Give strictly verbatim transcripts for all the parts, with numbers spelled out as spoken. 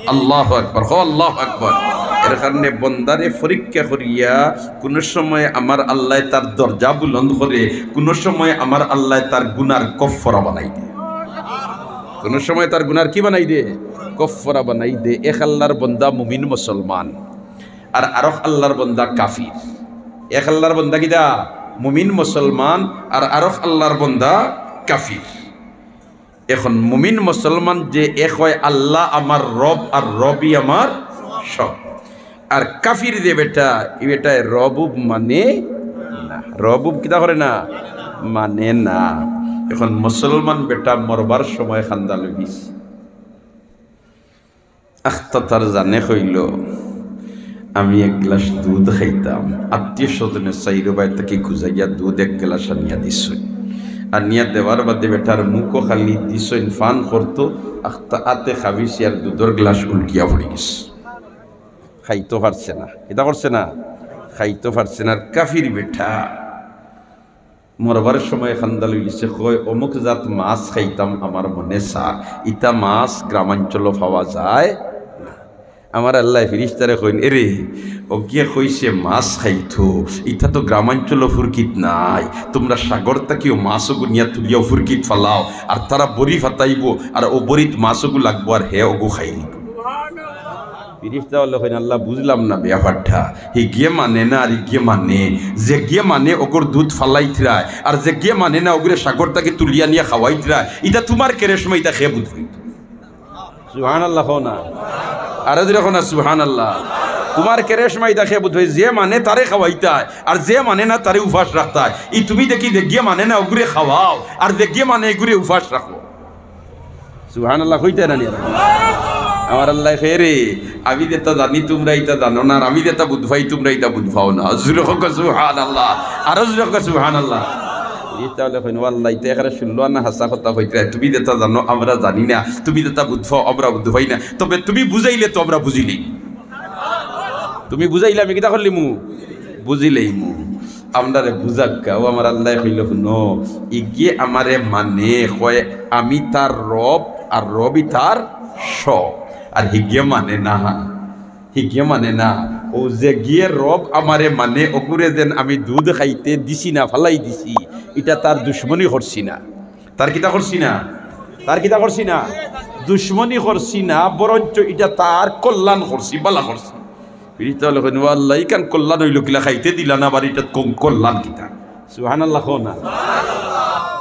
আল্লাহু আকবার, কও আল্লাহু আকবার। এর কারণে বন্দারে পরীক্ষা করিয়া কুনু সময় আমার আল্লায় তার দরজা বুলন্দ করে, কুনু সময় আমার আল্লায় তার গুনার কফফারা বানাই দে। কুনু সময় তার গুনার কি বানাই দে? কফফারা বানাই দে। এক আল্লার বন্দা মুমিন মুসলমান, আর আরক আল্লার বন্দা কাফির। এক আল্লার বন্দা কিতা? মুমিন মুসলমান, আর আরক আল্লার বন্দা কাফির। এখন মুমিন মুসলমান যে এক অয়, আল্লাহ আমার রব আর রবই আমার সব। আর কাফির যে বেটা, ই বেটায় রব উব মানে না। রব উব কিতা করে না? মানে না। এখন মুসলমান বেটা মরবার সময় কান্দা লইছে। আখতা তার জানে কইলো, "আমি এক গ্লাস দুধ খাইতাম।" আত্মীয় স্বজনে চাইরোবায় থাকি খুজাইয়া দুধ এক গ্লাস আনিয়া দিছইন। আনিয়া দেওয়ার বাদে বেটার মুখো খালি দিছইন, ফান করতো, আখতা আতে খাবিছি আর দুধর গ্লাস উল্টিয়া পড়ি গেছে। খাইতো পারছে না। কিতা করছে না? খাইতো পারছে না। আর কাফির বেটা মরবার সময় কান্দা লইছে, কয়, "অমুক জাত মাছ খাইতাম, আমার মনে চায়, ইতা মাছ গ্রামাঞ্চলো পাওয়া যায় না।" আমার আল্লায় ফিরিস্তারে কইন, "এরে, অগিয়ে কইছে মাছ খাইতো, ইতা তো গ্রামাঞ্চলো ফুরকিত নাই, তুমরা সাগর থাকিও মাছ অগু নিয়া তুলিয়াও ফুরকিত ফালাও, আর তারা বড়ি ফাতাইবো, আর অউ বড়িত মাছ অগু লাগবো, আর হে অগু খাইলিবো।" ফিরিস্তা অকলে কইন, "আল্লাহ, বুঝলাম না ব্যাপারটা। হিগিয়ে মানে না আর ইগিয়ে মানে। যেগিয়ে মানে অগুর দুধ ফালাইতরায়, আর যেগিয়ে মানে না অগুরে সাগর থাকি তুলিয়া নিয়া খাওয়াইতরায়। ইতা তুমার কেরেশমা, ইতা কে বুঝবো?" সুবহানাল্লাহ কও না। আরো জোরে কও না, সুবহানাল্লাহ। তুমার কেরেশমা, ইতা কে বুঝবো? যে মানে তারে খাওয়াইতায়, আর যে মানে না তারে উপাস রাখতায়। ই তুমি দেখি যেগিয়ে মানে না অগুরে খাওয়াও, আর যেগিয়ে মানে ইগুরে উপাস রাখো। সুবহানাল্লাহ কইতায় না নি? আমার আল্লায় কয়, "এরে, আমি যেতা জানি তুমরা ইতা জানো না, আর আমি যেতা বুঝ পাই তুমরা ইতা বুঝ পাও না।" জোরে কও সুবহানাল্লাহ, আরো জোরে কও সুবহানাল্লাহ। ইতা অকলে কইন, "ও আল্লাহ, ইতা একেবারে ষোলো আনা হাছা কথা কইতরায়, তুমি যেতা জানো আমরা জানি না, তুমি যেতা বুঝ পাও আমরা বুঝ পাই না, তবে তুমি বুঝাইলে তো আমরা বুঝিলিমু। তুমি বুঝাইলে আমি কিতা করলিমু? বুঝিলিমু।" আমরারে বুঝাউক্কা। ও আমার আল্লায় কইলো, "হুনো, ইগিয়ে আমারে মানে, কয় আমি তার রব, আর রবই তার সব, আর হিগিয়ে মানে না, হিগিয়ে মানে না। অউ যেগিয়ে রব আমারে মানে, অগুরে যেন আমি দুধ খাইতে দিছি না, ফালাই দিছি, ইটা তার দুশমনি করছি না।" তার কিতা করছি না? তার কিতা করছি না? দুশমনি করছি না, বরঞ্চ ইটা তার কল্যাণ করছি, বালা করছি। ফিরিস্তা অকলে কইন, "ও আল্লাহ, ইখান কল্যাণ অইলো কিলা? খাইতে দিলা না, আবার ইটাত কম কল্যাণ কিতা?" সুবহানাল্লাহ কও না।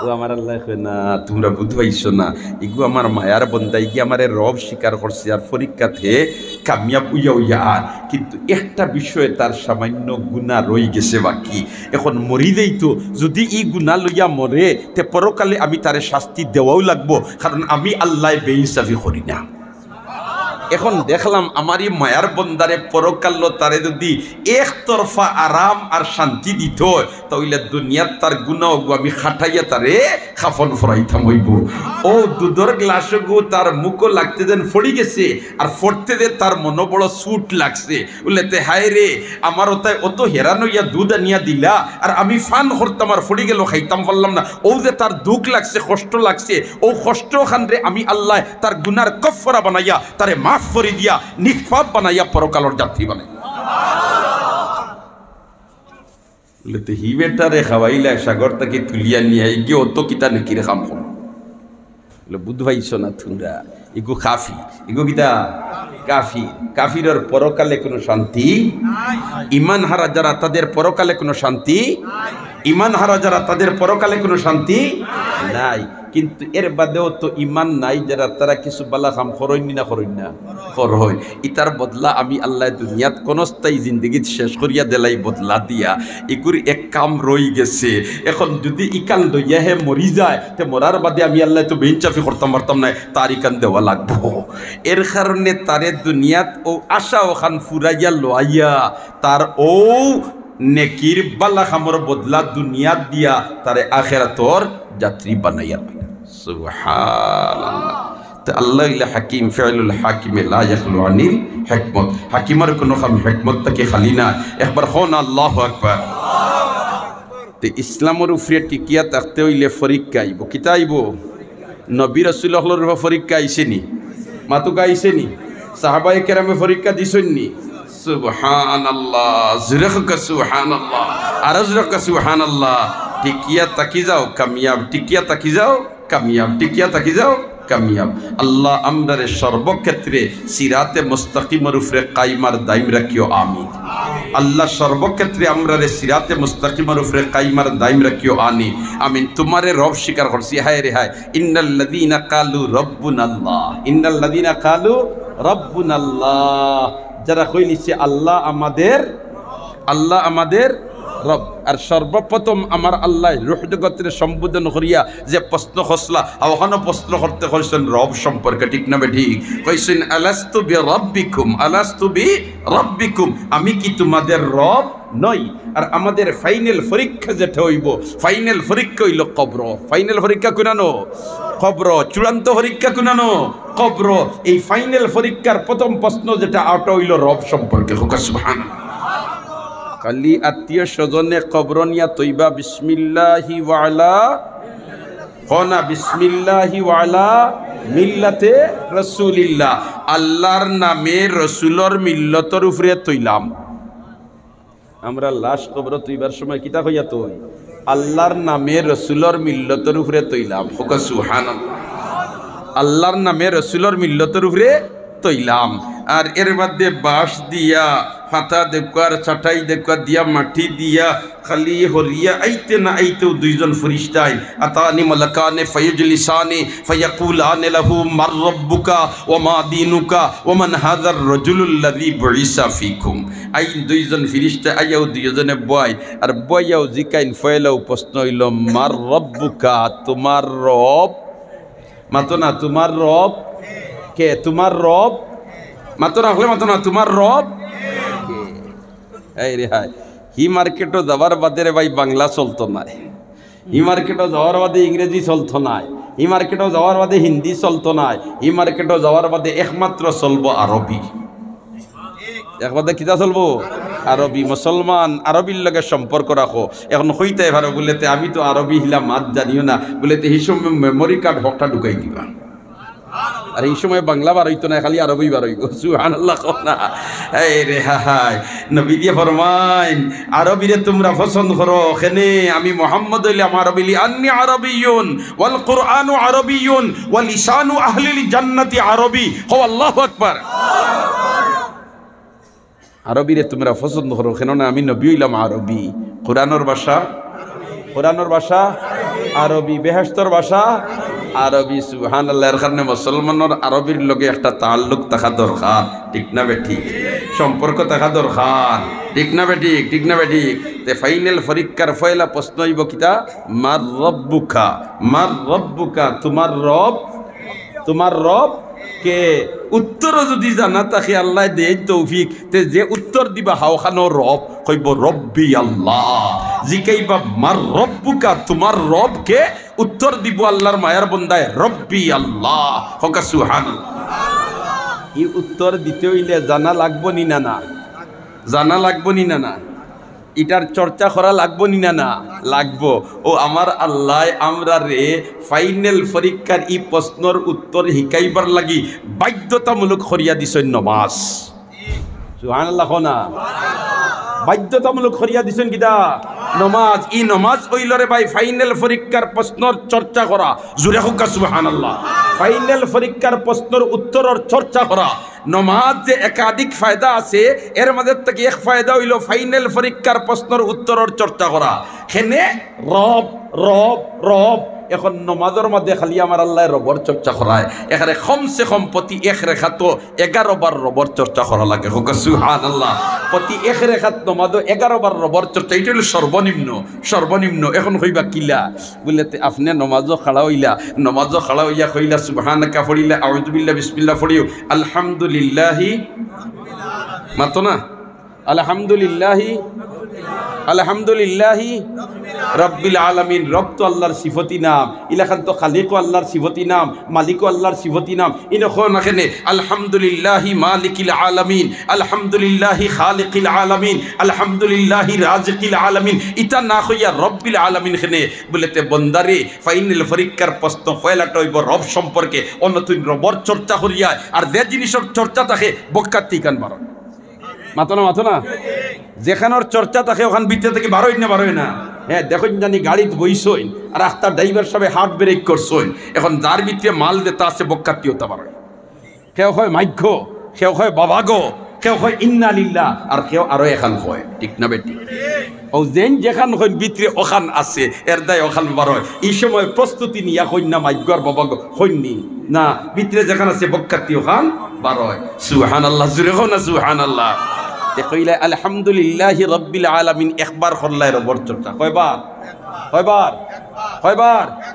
ও আমার আল্লায় কয়, "না, তুমরা বুঝ পাইছো না। ইগু আমার মায়ার বন্দা, ইগিয়ে আমারে রব স্বীকার করছে, আর পরীক্ষাত হে কামিয়াব অইয়া অইয়া আর, কিন্তু একটা বিষয়ে তার সামান্য গুনা রই গেছে বাকি। এখন মরি যাইতো, যুদি ই গুনা লইয়া মরে, তে পরকালে আমি তারে শাস্তি দেওয়াউ লাগবো, কারণ আমি আল্লায় বেইনসাফি করি না।" এখন দেখলাম আমার ই মায়ার বন্দারে পরকালো তারে যুদি একতরফা আরাম আর শান্তি দিতো অয়, তা অইলে দুনিয়াত তার গুনা অগু আমি খাটাইয়া তারে কাফন পরাইতাম অইবো। অউ দুধর গ্লাস অগু তার মুখো লাগতে যেন পড়ি গেছে, আর পড়তে যে তার মনো বড় চুট লাগছে। বুলে, "তে হায় রে, আমার অতায় অত হেরান অইয়া দুধ আনিয়া দিলা, আর আমি ফান করতাম আর পড়ি গেলো, খাইতাম পারলাম না।" অউ যে তার দুখ লাগছে, কষ্ট লাগছে, অউ কষ্ট অখানরে আমি আল্লায় তার গুনার কফফারা বানাইয়া, তারে মাফ করি দিয়া, নিষ্পাপ বানাইয়া, পরকালর যাত্রী বানাইয়া। বুলে, "তে হি বেটারে খাওয়াইলা সাগর থাকি তুলিয়া নিয়া, ইগিয়ে অত কিতা নেকির কাম করলো?" বুলে, "বুঝ পাইছো না তুমরা, ইগু কাফির।" ইগু কিতা? কাফির। কাফিরর পরকালে কুনু শান্তি? ইমান হারা যারা, তাদের পরকালে কুনু শান্তি? ইমান হারা যারা, তাদের পরকালে কুনু শান্তি নাই। কিন্তু এর বাদেও তো ইমান নাই যারা, তারা কিছু বালা কাম করইন নি না করইন না? করইন। ইতার বদলা আমি আল্লায় দুনিয়াত ক্ষণস্থায়ী জিন্দেগিত শেষ করিয়া দিলাই বদলা দিয়া। ইগুর এক কাম রই গেছে। এখন যুদি ইখান লইয়া হে মরি যায়, তে মরার বাদে আমি আল্লায় তো বেইনসাফি করতাম পারতাম নায়, তার ইখান দেওয়া লাগবো। এর কারণে তারে দুনিয়াত অউ আশা অখান ফুরাইয়া লওয়াইয়া, তার অউ নেকির বালা কামর বদলা দুনিয়াত দিয়া তারে আখেরাতর যাত্রী বানাইয়া লইলা। সুবহানাল্লাহ। তে আল্লাহ অইলা হাকিম, ফিআলুল হাকিমে লা ইয়াখলু আনিল হিকমত। হাকিমর কুনু কাম হিকমত থাকি খালি না। একবার কও না আল্লাহু আকবার। তে ইসলামর উপরে টিকিয়া থাকতে অইলে পরীক্ষা আইবো। কিতা আইবো? নবী রাসূল অকলর উপরে পরীক্ষা আইছে নি? মাতুক্কা আইছে নি? সাহাবায়ে কেরামে পরীক্ষা দিছইন নি? সুবহানাল্লাহ। জোরে কউক্কা সুবহানাল্লাহ। আরো জোরে কউক্কা সুবহানাল্লাহ। টিকিয়া থাকি যাও কামিয়াব, টিকিয়া থাকি যাও কামিয়াব, টিকিয়া থাকি যাও কামিয়াব। আল্লাহ আমরারে সর্বক্ষেত্রে সিরাতে মুস্তাকিমর উপরে কায়েম আর দায়েম রাখিও, আমিন। আল্লাহ সর্বক্ষেত্রে আমরারে সিরাতে মুস্তাকিমর উপরে কায়েম আর দায়েম রাখিও, আমিন। তুমারে রব স্বীকার করছি, হায় রে হায়। ইন্নাল্লাযীনা ক্বালু রাব্বুনাল্লাহ, ইন্নাল্লাযীনা ক্বালু রাব্বুনাল্লাহ, যারা কইলিছে আল্লাহ আমাদের, আল্লাহ আমাদের রব। আর সর্বপ্রথম আমার আল্লাহ রুহ জগতরে সম্বোধন করিয়া যে প্রশ্ন করছলা, আর অখানো প্রশ্ন করতে কইছইন রব সম্পর্কে, ঠিক না বেঠিক? কইছইন, "আলাস্তু বিরাব্বিকুম, আলাস্তু বিরাব্বিকুম, আমি কি তুমাদের রব নই?" আর আমাদের ফাইনাল পরীক্ষা যেটা অইবো, ফাইনাল পরীক্ষা অইলো কবর। ফাইনাল পরীক্ষা কুনানো? কবর। চূড়ান্ত পরীক্ষা কুনানো? কবর। এই ফাইনাল পরীক্ষার প্রথম প্রশ্ন যেটা, ওটা অইলো রব সম্পর্কে। কউক্কা সুবহানাল্লাহ। খালি আত্মীয় স্বজনে কবর নিয়া তৈবা, বিসমিল্লাহি ওয়া আলা, কও না, বিসমিল্লাহি ওয়া আলা মিল্লাতে রাসূলিল্লাহ, আল্লাহর নামে রসুলর মিল্লতর উপরে তৈলাম। আমরা লাশ কবরো তুইবার সময় কিতা কইয়া তুই? আল্লাহর নামে রসুলর মিল্লতর উপরে তৈলাম। কউক্কা সুবহানাল্লাহ। আল্লাহর নামে রসুলর মিল্লতর উপরে তৈলাম। আর এর মধ্যে বাঁশ দিয়া, ফাতা দেউক্কা, চাটাই দেউক্কা দিয়া, মাটি দিয়া, খালি হরিয়া আইতে না আইতেউ দুইজন ফিরিস্তায়, আতানি মালাকানে ফায়াজলিসানে ফায়াকুলানে লাহু মান রাব্বুকা ওয়া মা দীনুকা ওয়া মান হাযার রাজুলুল্লাযী বুইসা ফীকুম। আইন দুইজন ফিরিস্তা আইয়াউ দুইজনে বয়, আর বইয়াউ জিকাইন, পয়লাউ প্রশ্ন অইলো, "মান রাব্বুকা, তুমার রব?" মাতো না, "তুমার রব কে? তুমার রব?" মাতো না, হকলে মাতো না, "তুমার রব কে?" এই রে হায়, হি মার্কেটো যাওয়ার বাদে রে ভাই বাংলা চলতো নায়। হি মার্কেটো যাওয়ার বাদে ইংরেজি চলতো নায়। হি মার্কেটো যাওয়ার বাদে হিন্দি চলতো নায়। হি মার্কেটো যাওয়ার বাদে একমাত্র চলবো আরবি। একমাত্র কিতা চলবো? আরবি। মুসলমান আরবির লগে সম্পর্ক রাখো। এখন কইতায় পারো বুলে তে, "আমি তো আরবি হিলা মাত জানিও না।" বুলে তে, হি সময় মেমোরি কার্ড হকটা ঢুকাই দিবা। আর হি সময় বাংলা বার অইতো নায়, খালি আরবি বার অইবো। সুবহানাল্লাহ কও না। এই রে হায়। নবীজিয়ে ফরমাইন, "আরবিরে তুমরা পছন্দ করো, কেনে আমি মুহাম্মদ অইলাম আরবি, লিআন্নী আরবিয়্যুন, ওয়াল কুরআনু আরবিয়্যুন, ওয়া লিসানু আহলিল জান্নাতি আরবি।" কও আল্লাহু আকবার। আরবিরে তুমরা পছন্দ করো, কেননা আমি নবী অইলাম আরবি। কোরআনর ভাষা, কোরআনর ভাষা আরবি, বেহেশতর ভাষা আরবি। সুবহানাল্লাহ। এর কারণে মুসলমানর আরবির লগে একটা তাল্লুক থাকা দরকার, ঠিক না বেঠিক? সম্পর্ক থাকা দরকার, ঠিক না বেঠিক? ঠিক না বেঠিক? তে ফাইনাল পরীক্ষার পয়লা প্রশ্ন অইবো কিতা? "মান রাব্বুকা, মান রাব্বুকা, তুমার রব, তুমার রব কে?" উত্তরও যুদি জানা থাকে, আল্লায় দেইন তৌফিক, তে যে উত্তর দিবা, হাওখানো রব, কইবো, "রব্বি আল্লাহ।" জিকাইবা, "মান রাব্বুকা, তুমার রব কে?" উত্তর দিবো আল্লাহর মায়ার বন্দায়, "রব্বি আল্লাহ।" কউক্কা সুবহানাল্লাহ। ই উত্তর দিতে অইলে জানা লাগবো নি না, না? জানা লাগবো নি না, না? ইটার চর্চা করা লাগবো নি না, না? লাগবো। ও আমার আল্লায় আমরারে ফাইনাল পরীক্ষার ই প্রশ্নর উত্তর হিকাইবার লাগি বাধ্যতামূলক করিয়া দিছইন নমাজ। সুবহানাল্লাহ কও না। বাধ্যতামূলক করিয়া দিছইন কিতা? নমাজ। ই নমাজ অইলো রে ভাই ফাইনাল পরীক্ষার প্রশ্নর চর্চা করা। জুরে কউক্কা সুবহানাল্লাহ। ফাইনাল পরীক্ষার প্রশ্নর উত্তরর চর্চা করা। নমাজ যে একাধিক ফায়দা আছে, এর মাঝে থাকি এক ফায়দা অইলো ফাইনাল পরীক্ষার প্রশ্নর উত্তরর চর্চা করা। কেনে রব, রব, রব। এখন নমাজর মাঝে খালি আমার আল্লায় রবর চর্চা করায়। এখানে কমসে কম প্রতি এক রেকাতো এগারো বার রবর চর্চা করা লাগে। কউক্কা সুবহানাল্লাহ। প্রতি এক রেকাত নমাজো এগারো বার রবর চর্চা, ইটা অইলো সর্বনিম্ন, সর্বনিম্ন। এখন কইবা কিলা? বুলে, তে আপনে নমাজো খাড়া অইলা, নমাজো খাড়া অইয়া কইলা, সুবহানাকা পড়িলা, আউযুবিল্লাহ, বিসমিল্লাহ পড়িও, আলহামদুলিল্লাহি, মাতো না? আলহামদুলিল্লাহি, আলহামদুলিল্লাহি। রব্বিল আলামিন, রব তো আল্লাহর সিফতি নাম, ইলাখান তো খালিকও আল্লাহর সিফতি নাম, মালিকও আল্লাহর সিফতি নাম। ইনো কও না কেনে, আলহামদুলিল্লাহি মালিকিল আলামিন, আলহামদুলিল্লাহি খালিকিল আলামিন, আলহামদুলিল্লাহি রাজিকিল আলামিন, ইতা না কইয়া রব্বিল আলামিন কেনে? বলে, তে বন্দারে, ফাইনাল পরীক্ষার প্রশ্ন পয়লাটা অইবো রব সম্পর্কে, অনো তুই রবর চর্চা করিয়া, আর যে জিনিসর চর্চা থাকে, বক্কাত্তি ইখান বারয়। মাতো না, মাতো না। যেখানর চর্চা থাকে, ওখান ভিতরে থাকি বারয় না, বারয় না। হ্যাঁ, দেখইন জানি গাড়িত বইছইন, আর আখতা ড্রাইভার সাবে হার্ট ব্রেক করছইন। এখন যার ভিতরে মাল যেটা আছে, বক্কাত্তি ওটা বারয়। কেউ কয়, "মাইগো", কেউ কয়, "বাবা গো", কেউ কয়, "ইন্না লিল্লাহ", আর কেউ আরো এখান কয়। ঠিক না বেটি? ও যেন যেখান কইন ভিতরে ওখান আছে, এর দায় ওখান বারয়। ই সময় প্রস্তুতি নিয়া কইন না, "মাইগো" আর "বাবা গো", কইন নি? না, ভিতরে যেখান আছে বক্কাত্তি ওখান বারয়। সুবহানাল্লাহ, জোরে কও না সুবহানাল্লাহ। তে কইলা, "আলহামদুলিল্লাহি রাব্বিল আলামিন", একবার করলায় রবর চর্চা। কয়বার? কয়বার? কয়বার?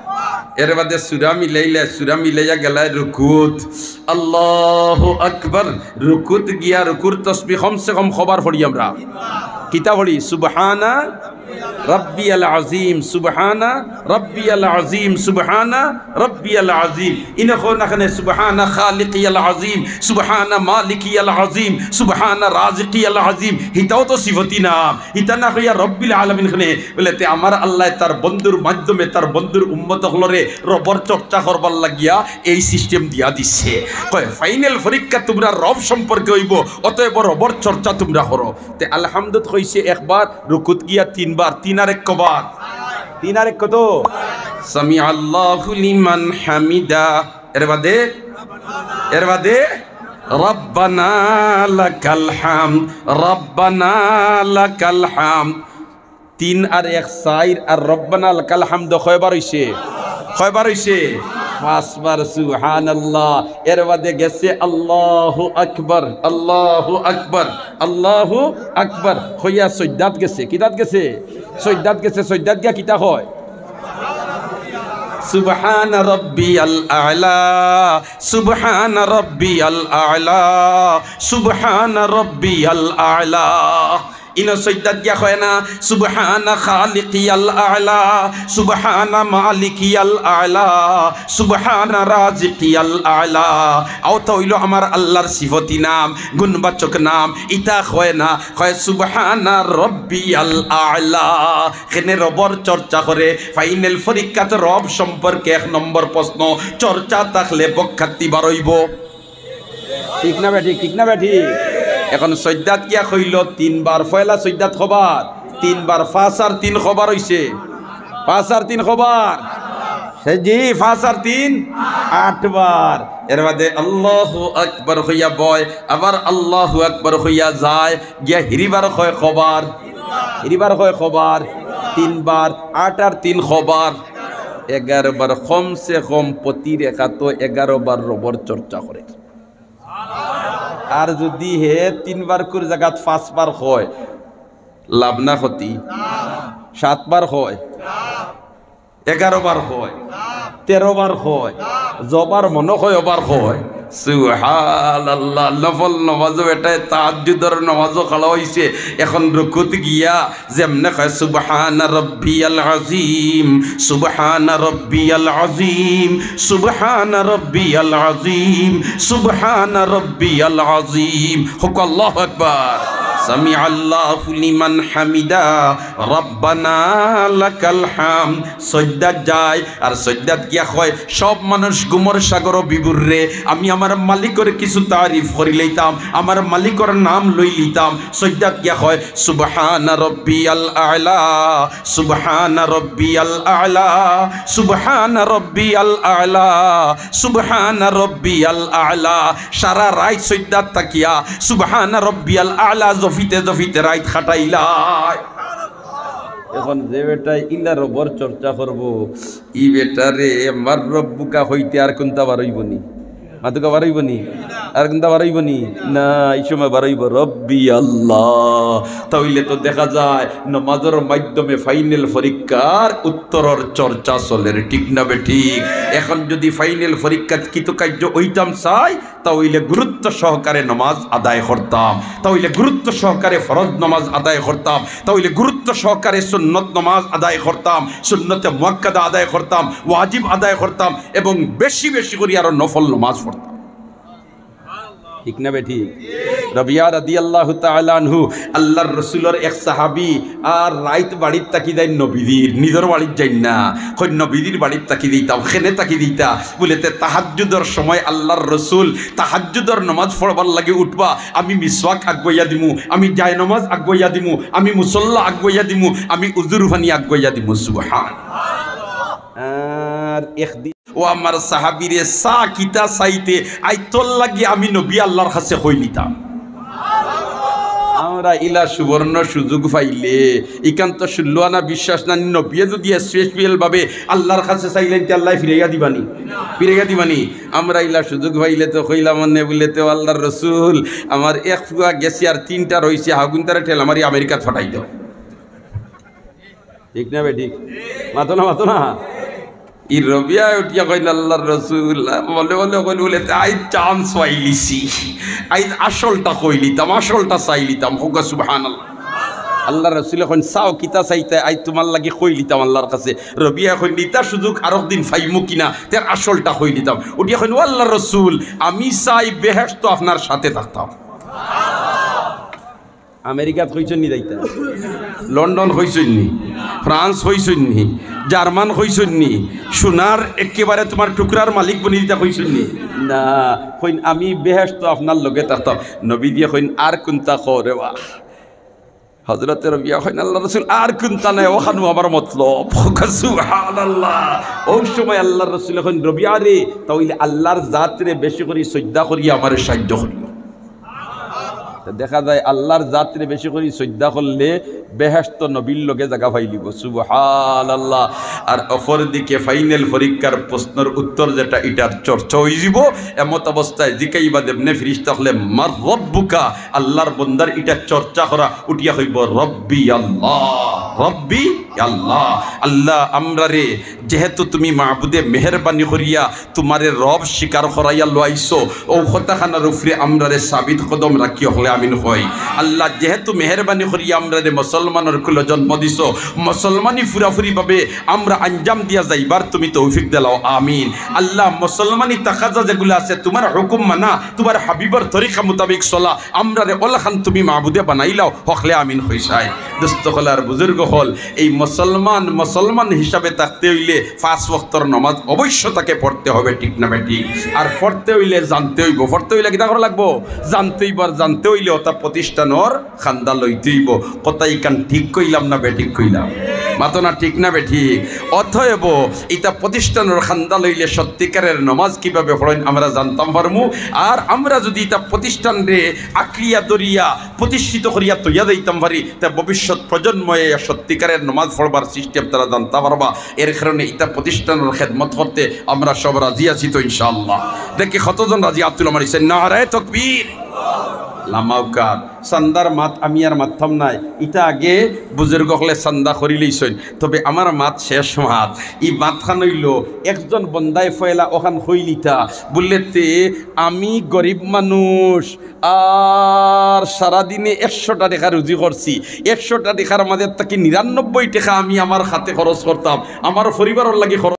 এর বাদে সূরা মিলাইলা, সূরা মিলাইয়া গেলায় রুকুত। আল্লাহু আকবার। রুকুত গিয়া রুকুর তসবিহ কমসে কম কবার পড়ি আমরা? কিতা পড়ি? সুবহানা রাব্বিয়াল আযীম, সুবহানা রাব্বিয়াল আযীম, সুবহানা রাব্বিয়াল আযীম। ইনো কও না কেনে, সুবহানা খালিকিয়াল আযীম, সুবহানা মালিকিয়াল আযীম, সুবহানা রাজিকিয়াল আযীম। হিতাও তো সিফতি নাম। ইতা না কইয়া রব্বিল আলামিন কেনে? বলে, তে আমার আল্লায় তার বন্ধুর মাধ্যমে তার বন্ধুর উম্মত অকলরে রবর চর্চা করবার লাগিয়া এই সিস্টেম দিয়া দিছে। কয়, ফাইনাল পরীক্ষা তুমরার রব সম্পর্কে অইবো, অতএব রবর চর্চা তুমরা করো। তে আলহামদুত কইছে একবার, রুকুত গিয়া তিনবার, তিন আর এক কবার? তিন আর এক কত? সামিআল্লাহু লিমান হামিদা। এর বাদে, এর বাদে রব্বানা লাকাল হামদ, রব্বানা লাকাল হামদ। তিন আর এক চাইর, আর রব্বানা লাকাল হামদ কয়বার অইছে? কয়বার অইছে? পাঁচবার। সুবহানাল্লাহ। এর বাদে গেছে আল্লাহু আকবার, আল্লাহু আকবার, আল্লাহু আকবার। কইয়া সইজদাত গেছে। কিতাত গেছে? সইজদাত গেছে। সইজদাত গিয়া কিতা কয়? সুবহানা রাব্বিয়াল আ'লা, সুবহানা রাব্বিয়াল আ'লা, সুবহানা রাব্বিয়াল আ'লা। ইনো সইজদাত গিয়া কয় না, "সুবহানা খালিকিয়াল আ'লা, সুবহানা মালিকিয়াল আ'লা, সুবহানা রাজিকিয়াল আ'লা।" অতা অইলো আমার আল্লাহর সিফতি নাম, গুণবাচক নাম। ইতা কয় না, কয়, "সুবহানা রাব্বিয়াল আ'লা।" কেনে রবর চর্চা করে, ফাইনাল পরীক্ষাত রব সম্পর্কে এক নম্বর প্রশ্ন, চর্চা থাকলে বক্কাত্তি বারইবো। ঠিক না বেঠিক? ঠিক না বেঠিক? এখন সইজদাত গিয়া কইলো তিনবার, পয়লা সইজদাত কবার? তিনবার। পাঁচ আর তিন কবার অইছে? পাঁচ আর তিন কবার? সে জি, পাঁচ আর তিন আটবার। এর বাদে আল্লাহু আকবার কইয়া বয়, আবার আল্লাহু আকবার কইয়া যায়, গিয়া হিরিবার কয় কবার? হিরিবার কয় কবার? তিনবার। আট আর তিন কবার? এগারো বার। কমসে কম প্রতি রেকাতো এগারো বার রবর চর্চা করে। আর যুদি হে তিনবার কুর জাগাত পাঁচবার কয়, লাভ না ক্ষতি? সাতবার কয়, এগারো বার কয়, তেরো বার কয়, যবার মনো কয় অবার কয়। সুবহানাল্লাহ। নফল নমাজো বেটায় তাহাজ্জুদর নমাজো খাড়া অইছে, এখন রুকুত গিয়া যেমনে কয়, "সুবহানা রাব্বিয়াল আযীম, সুবহানা রাব্বিয়াল আযীম, সুবহানা রাব্বিয়াল আযীম, সুবহানা রাব্বিয়াল আযীম।" কউক্কা আল্লাহু আকবার। সামিআল্লাহু লিমান হামিদা, রাব্বানা লাকাল হামদ। সইজদাত যায়, আর সইজদাত গিয়া কয়, "সব মানুষ ঘুমর সাগরো বিভোর রে, আমি আমার মালিকর কিছু তারিফ করি লইতাম, আমার মালিকর নাম লই লইতাম।" সইজদাত গিয়া কয়, "সুবহানা রাব্বিয়াল আ'লা, সুবহানা রাব্বিয়াল আ'লা, সুবহানা রাব্বিয়াল আ'লা, সুবহানা রাব্বিয়াল আ'লা।" সারা রাইত সইজদাত থাকিয়া সুবহানা রাব্বিয়াল আ'লা জপিতে জপিতে রাইত কাটাইলায়। এখন যে বেটায় ইলা রবর চর্চা করবো, ই বেটারে মান রব্বুকা কইতে আর কুন্তা বারইবো নি? মাতুকা বারইবো নি? আর কুনতা বারইবো নি? না, এই সময় বারইবো রব্বি আল্লাহ। তাইলে তো দেখা যায় নমাজর মাধ্যমে ফাইনাল পরীক্ষার উত্তরর চর্চা চলের, ঠিক না বেঠিক? এখন যদি ফাইনাল পরীক্ষাত কৃতকার্য অইতাম চাই, তাইলে গুরুত্ব সহকারে নমাজ আদায় করতাম, তাইলে গুরুত্ব সহকারে ফরজ নমাজ আদায় করতাম, তাইলে গুরুত্ব সহকারে সুন্নত নমাজ আদায় করতাম, সুন্নতে মুআক্কাদা আদায় করতাম, ওয়াজিব আদায় করতাম এবং বেশি বেশি করি আরো নফল নমাজ পড়তাম। ঠিক না বেঠিক? রবিয়া রাদিয়াল্লাহু তাআলা আনহু, আল্লাহর রসুলর এক সাহাবী, আর রাইত বাড়িত থাকি যাইন নবীজির, নিজর বাড়িত যাইন না, কইন নবীজির বাড়িত থাকি যাইতাম। কেনে থাকি যাইতা? বুলে তে তাহাজ্জুদর সময় আল্লাহর রসুল তাহাজ্জুদর নমাজ পড়বার লাগি উঠবা, আমি মিসওয়াক আগুয়াইয়া দিমু, আমি জায়নমাজ আগুয়াইয়া দিমু, আমি মুসল্লা আগুয়াইয়া দিমু, আমি উজুর পানি আগুয়াইয়া দিমু। সুবহান। আর একদিন ও আমার সাহাবীরে, চা কিতা চাইতে, আইজ তোর লাগি আমি নবী আল্লাহর কাছে কইলিতাম। আমরা ইলা সুবর্ণ সুযোগ পাইলে, ইখান তো ষোলো আনা বিশ্বাস না, নবীয়ে যদি স্পেশাল ভাবে আল্লাহর কাছে চাইলেন, তে আল্লায় ফিরাইয়া দিবানি, ফিরাইয়া দিবানি। আমরা ইলা সুযোগ পাইলে তো কইলাম, অনে বুলে তে, "ও আল্লাহর রসুল, আমার এক ফুয়া গেছে আর তিনটা রইছে, হাগুন তারা ঠেলা মারি আমেরিকাত ফাটাই দেও।" ঠিক না বেঠিক? মাতো না, মাতো না। ই রবিয়া উঠিয়া কইন, "আল্লাহর রসুল," মনে মনে কইন বুলে, "তে আইজ চান্স পাইলিছি, আইজ আসলটা কইলিতাম, আসলটা চাইলিতাম।" কউক্কা সুবহানাল্লাহ। আল্লাহর রসুলে কইন, "চাও কিতা চাইতায়, আইজ তুমার লাগি কইলিতাম আল্লাহর কাছে।" রবিয়া কইন, "ইতা সুযোগ আরক দিন পাইমু কিনা, তে আসলটা কইলিতাম।" উঠিয়া কইন, "ও আল্লাহর রসুল, আমি চাই বেহেশতো আপনার সাথে থাকতাম।" আমেরিকাত কইছইন নি যাইতা? লন্ডন কইছইন নি? ফ্রান্স কইছইন নি? জার্মান কইছইন নি? সোনার একেবারে তুমার টুকরার মালিক বনি দিতা কইছইন নি? না, কইন, "আমি বেহেশতো আপনার লগে থাকতাম।" নবীজিয়ে কইন, "আর কুনতা কও রে বা?" হযরতে রবিয়া কইন, "আল্লাহর রসুল, আর কুনতা নাই, অখানউ আমার মতলব।" সুবহানাল্লাহ। অউ সময় আল্লাহর রসুলে কইন, "রবিয়া রে, তাইলে আল্লাহর জাতরে বেশি করি সইজদা করিয়া আমারে সাইয্য করিও।" তো দেখা যায় আল্লাহর জাতরে বেশি করি সইজদা করলে বেহেশতো নবীর লগে জাগা পাইলিবো। সুবহানাল্লাহ। আর অপরদিকে ফাইনাল পরীক্ষার প্রশ্নর উত্তর যেটা, ইটার চর্চা অইযিবো। এমত অবস্থায় জিকাইবা যেমনে ফিরিস্তা অকলে, "মান রব্বুকা?" আল্লাহর বন্দার ইটা চর্চা করা, উঠিয়া কইবো, "রব্বি আল্লাহ, রব্বি আল্লাহ।" আল্লাহ, আমরারে যেহেতু তুমি মাবুদে মেহেরবানি করিয়া তুমারে রব স্বীকার করাইয়া লইছো, অউ কথাখানর উপরে আমরারে সাবিত কদম রাখি, অকলে আমিন কই। আল্লাহ, যেহেতু মেহেরবানি করিয়া আমরারে মুসলমানর কুলো জন্ম দিছো, মুসলমানি পুরাপুরি ভাবে আমরা আঞ্জাম দিয়া যাইবার তুমি তৌফিক দিলাও, আমিন। আল্লাহ, মুসলমানি তাকাজা যেগুলা আছে, তুমার হুকুম মানা, তুমার হাবিবর তরিকা মোতাবিক চলা, আমরারে অলাখান তুমি মাবুদে বানাইলাও, অকলে আমিন কইছাই। দোস্ত অকল আর বুজুর্গ অকল, এই মুসলমান, মুসলমান হিসাবে থাকতে অইলে পাঁচ ওয়াক্তর নামাজ অবশ্য তাকে পড়তে হবে, ঠিক না বেঠিক? আর পড়তে অইলে জানতে অইবো, পড়তে অইলে কিতা করা লাগবো? জানতে অইবো। আর জানতে অইলে অতা প্রতিষ্ঠানর খান্দা লইতে অইবো। কথা ইখান ঠিক কইলাম না বেঠিক কইলাম? মাতো না, ঠিক না বেঠিক? অতএব ইতা প্রতিষ্ঠানর খান্দা লইলে সত্যিকারের নামাজ কিভাবে পড়ইন আমরা জানতাম পারমু। আর আমরা যদি ইতা প্রতিষ্ঠানরে আঁকড়িয়া ধরিয়া প্রতিষ্ঠিত করিয়া তইয়া যাইতাম পারি, তে ভবিষ্যৎ প্রজন্মে সত্যিকারের নামাজ পড়বার সিস্টেম তারা জানতা পারবা। এর কারণে ইতা প্রতিষ্ঠানর খেদমত করতে আমরা সব রাজি আছি তো ইনশাআল্লাহ? দেখি কতজন রাজি, আব্দুল আমার হোসেন, নারায়ে তকবীর। লামাউকাত, চান্দার মাত আমি আর মাততাম নায়, ইতা আগে বুজুর্গ অকলে চান্দা করিলাইছইন। তবে আমার মাত শেষ মাত, ই মাতখান অইলো, একজন বন্দায় পয়লা অখান কইলিতা, বুলে তে আমি গরিব মানুষ, আর সারাদিনে একশোটা টেকা রুজি করছি, একশোটা টেকার মাঝে থাকি নিরানব্বই টেকা আমি আমার খাতে খরচ করতাম, আমার পরিবারর লাগি খরচ